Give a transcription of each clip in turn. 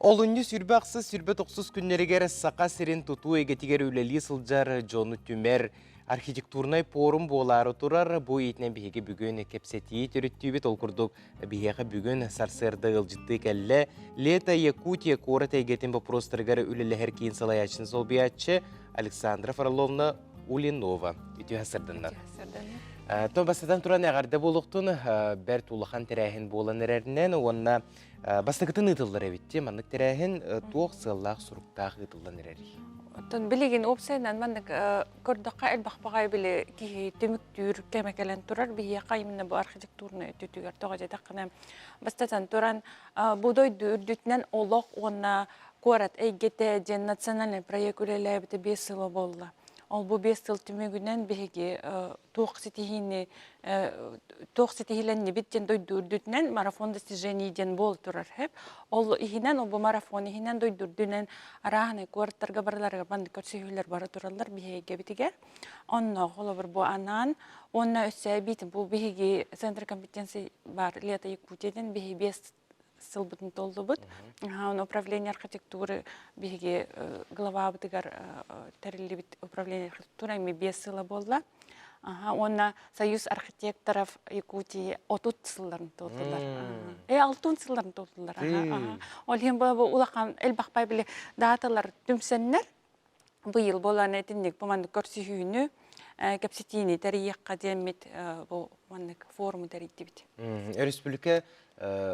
Олунньу сүүрбэ ахсыс, 29 күннэригэр Саха сирин тутуу эйгэтигэр үлэлии сылдьар дьону түмэр архитектурнай пуорум буолаары турар. Бу иитинэн биһиги бүгүн кэпсэтии төрүттүүбүт. Ол курдук биһиэхэ бүгүн сарсыарда ыалдьыттыы кэллэ. Лето Якутия куорат эйгэтин боппуруостарыгар үлэлэһэр киин салайааччыны солбуйааччы Александра Фроловна Улинова. Үтүө сарсыарданнар. То бастатан туран эҕэрдэ буолуохтун, бэрт улахан тэрээһин буолан эрэринэн уонна Бастакытын ыытыллар эбит дии, маннык тэрээһин туох сыаллаах-соруктаах ыытыллан эрэрий? Оттон билигин уопсайынан маннык көрдөххө элбэх баҕайы били киһи түмүктүүр кэмэ кэлэн турар. Биһиэхэ именно бу архитектурнай өттүтүгэр тоҕо диэтэххинэ, бастатан туран бу дойду үрдүтүнэн олох уонна куорат эйгэтэ диэн национальный проект үлэлээбитэ 5 сыла буолла. Ол бу 5 сыл түмүгүнэн биһиги туох ситиһиини туох ситиһилэннибит диэн дойду үрдүтүнэн марафон достижений диэн буол турар хэп. Ол иһинэн, ол бу марафон иһинэн дойду үрдүнэн арааһынай куораттарга барыларыгар маннык көрсүһүүлэр бара тураллар биһиги Онно холобур бу анаан уонна өссө эбиитин бу биһиги центр компетенции бар Лето Якутия диэн биһиги 5 сылбытын толлубут. Управление архитектуры биһиги главабытыгар тэриллибит управление архитектуры эми 5 сыла буолла. Уонна Союз архитекторов Якутии 30 сылларын туолдулар. Алтын сылларын туолдулар. Ол иһин бу улахан элбэх били даталар түмсэннэр быйыл буолан итинник бу маннык көрсүһүүнү кэпсэтиини тэрийиэххэ диэммит бу маннык форуму тэрийдибит. Өрөспүүбүлүкэ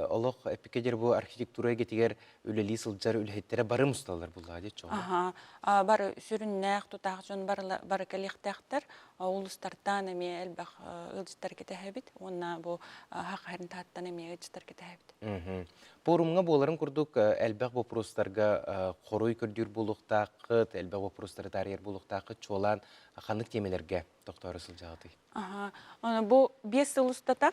олох эпикедер бу архитектура эйгэтигэр үлэлии сылдьар үлэһиттэрэ бары мусталлар буллаҕа дии чоҕо. Аха, бары сүрүннээх тутаах дьон бары кэлиэхтээхтэр. Улустартан эмиэ элбэх ыалдьыттар кэтэһэбит уонна бу хахарын тааттан эмиэ ыалдьыттар кэтэһэбит. Форумҥа буоларын курдук элбэх боппуруостарга хоруй көрдүүр буолуохтааххыт, элбэх боппуруостары таарыйар буолуохтааххыт, чуолаан ханнык тиэмэлэргэ тохтоору сылдьаҕытый? Аха, бу 5 сыл устата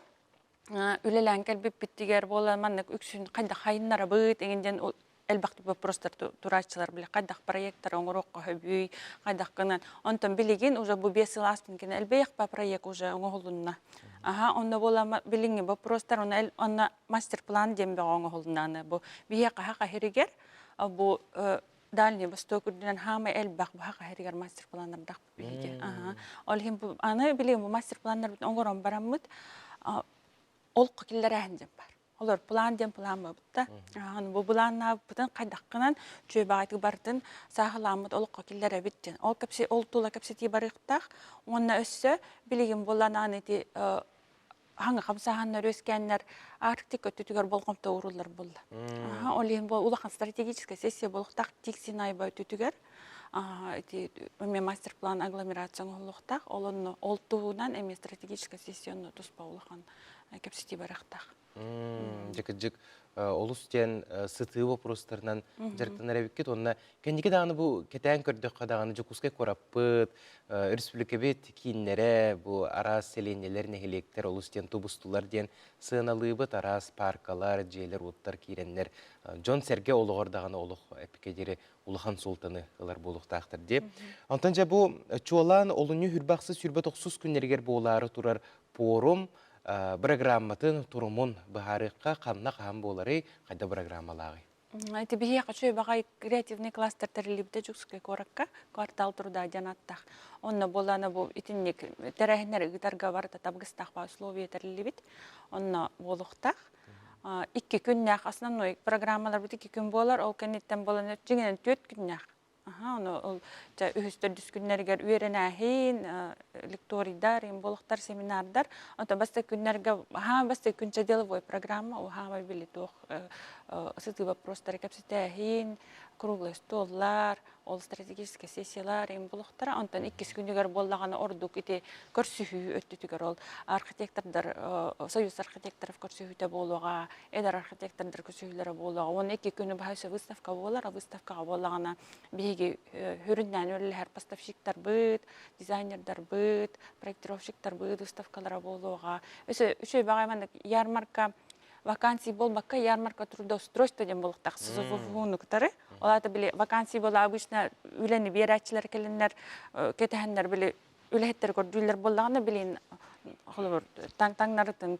үлэлээн кэлбиппиттигэр буолан маннык үксүн хайдах хайыннарабыт эҥин диэн элбэх вопростар турааччылар били хайдах проекттар оҥоруохха сөбүй хайдах гынан онтон билигин уже бу 5 сыл ааспын кэннэ элбэх проект уже оҥоһулунна аха онно буолан билиҥҥи вопростар онно мастер-план диэн бөҕө оҥоһулуннааны бу биһиэхэ хаха иһиригэр бу Дальний Восток үрдүнэн хаамай элбэх бу хаха иһиригэр мастер-планнардаах биһиги ол иһин аны билигин бу мастер-планнарбытын оҥорон бараммыт ол киллэрээһин диэн бар олор план диэн план бабытта бу былааннаабыппытын хайдаххынан чүөбэҕитик барытын сааһылааммыт олоххо киллэрэбит диэн ол кэпси ол тула кэпсэтии барыахтаах уонна өссө билигин буолан аны ити хаҥа хамсааһыннар үөскээннэр Арктика өттүтүгэр болҕомто ууруллар буолла. Ол иһин бу улахан стратегическая сессия буолуохтаах Тиксинайба өттүтүгэр ити эмиэ мастер-план агломерация оҥоһуллуохтаах. Ол онно ол туһунан эмиэ стратегическая сессияны туспа улахан кэпсэтии барыахтаах. Дьэ кырдьык олус диэн сытыы боппуруостарынан дьарыктанар эбиккит уонна кэнники даҕаны бу кэтээн көрдөххө даҕаны Дьокуускай куораппыт, өрөспүүбүлүкэбит кииннэрэ бу араас сэлиэнньэлэр, нэһилиэктэр олус диэн тубустулар диэн сыаналыыбыт, араас пааркалар, дьиэлэр-уоттар киирэннэр дьон-сэргэ олоҕор даҕаны олох эппиккэ диэри улахан суолтаны ылар буолуохтаахтар дии. Онтон дьэ бу чуолаан олунньу 28 29 күннэригэр буолаары турар пуорум бырагыраамматын турумун быһаарыахха ханна хаһан буоларый, хайда бырагыраамалааҕый? Ити биһиэхэ үчүгэй баҕайы креативный кластер тэриллибитэ Дьокуускай куоракка квартал труда диэн ааттаах. Онно буоллаана бу итинник тэрээһиннэри ыытарга барыта табыгастаах условия тэриллибит. Онно буолуохтаах. 2 күннээх основной программаларбыт 2 күн буолар. Ол кэнниттэн буолан дьиҥинэн 4 күннээх. Аха, ону ол дьэ үһүс-төрдүс күннэригэр үөрэнээһин, лекторийдар, буолуохтар, семинардар. Онтон бастакы күннэргэ аһаа бастакы күн деловой программа, уһаабай били туох сытыы вопростары кэпсэтээһин, круглый столлар, ол стратегическай сессиялар им буолуохтара. Онтон иккис күнүгэр буоллаҕына ордук ити көрсүһүү өттүтүгэр ол архитектордар союз архитекторов көрсүһүүтэ буолуоҕа, эдэр архитектордар көрсүһүүлэрэ буолуоҕа. Уонна 2 күнү быһа өссө выставка буолар. Выставкаҕа буоллаҕына биһиги сүрүннээн үлэлэһэр поставщиктарбыт, дизайнердарбыт, проектировщиктарбыт выставкалара буолуоҕа. Өссө үчүгэй баҕайы маннык ярмарка вакансий буолбакка ярмарка трудоустройства диэн буолуохтаах СЗФУну кытары. Ол аата били вакансий буола обычно үлэни биэрээччилэр кэлиннэр кэтэһэннэр били үлэһиттэр көрдүүллэр буоллаҕына билин холобур таҥнарытын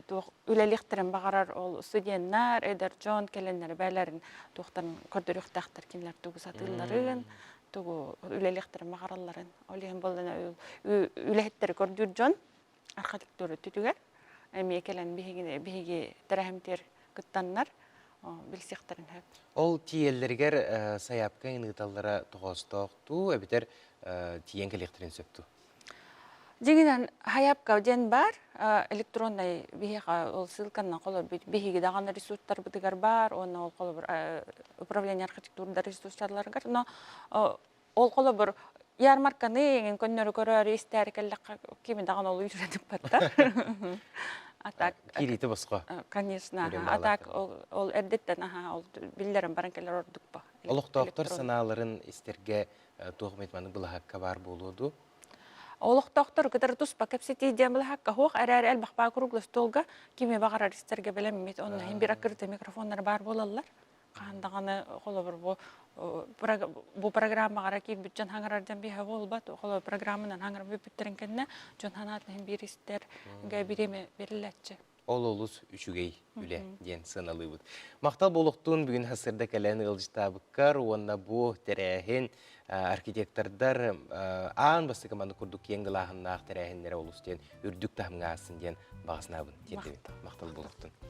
Туох үлэлиэхтэрин баҕарар ол студеннар, эдэр дьон кэлэннэр бээлэрин туохтан көрдөрүөхтээхтэр кинилэр тугу сатыылларын, тугу үлэлиэхтэрин баҕаралларын. Ол иһин буоллана үлэһиттэри көрдүүр дьон архитектура өттүтүгэр эмиэ кэлэн биһиги биһиги тэрээһимтиэр кыттаннар билсиэхтэрин сөп. Ол тиийэллэригэр сайаапка ыыталлара тоҕоостоох дуу, эбэтэр тиийэн кэлиэхтэрин сөп дуу? Дьиҥинэн, хайаапка диэн баар, электроннай биһиэхэ ол ссылканан холобур биһиги даҕаны ресурстарбытыгар баар уонна ол холобур управление архитектурдар ресурстарыгар, но ол холобур ярмарканы эҥин көннөрү көрөөрү истээри кэллэххэ кими даҕаны ол үүрэн ыппаттар. А так Киириитэ босхо. Конечно, а так ол эрдэттэн аха ол биллэрэн баран кэлэр ордук ба. Олохтоохтор санааларын истэргэ туох эмит маны былаһакка баар буолуо дуу? Олохтоохтор кытары туспа кэпсэтии диэн былаһакка суох эрээри элбэх баа круглый столга кими баҕарар истэргэ бэлэммит. Онно иһин бир аккырыта микрофоннар баар буолаллар. Хаһан даҕаны холобур бу бу программаҕа киирбит дьон хаҥарар дьон биһэ буолбат. Холобур программанан хаҥарар бүппүттэрин кэннэ дьон санаатын иһин биир истэр бириэмэ бериллээччи. Ол олус үчүгэй үлэ диэн сыаналыыбыт. Махтал буолуохтун бүгүн сырда кэлэн ыалдьытаабыккар уонна бу тэрээһин архитектордар аан бастакы маннык курдук киэҥ гылааһыннаах тэрээһиннэрэ олус диэн үрдүк таһымҥа аассын диэн баҕа санаабын тиэрдэбин. Махтал буолуохтун.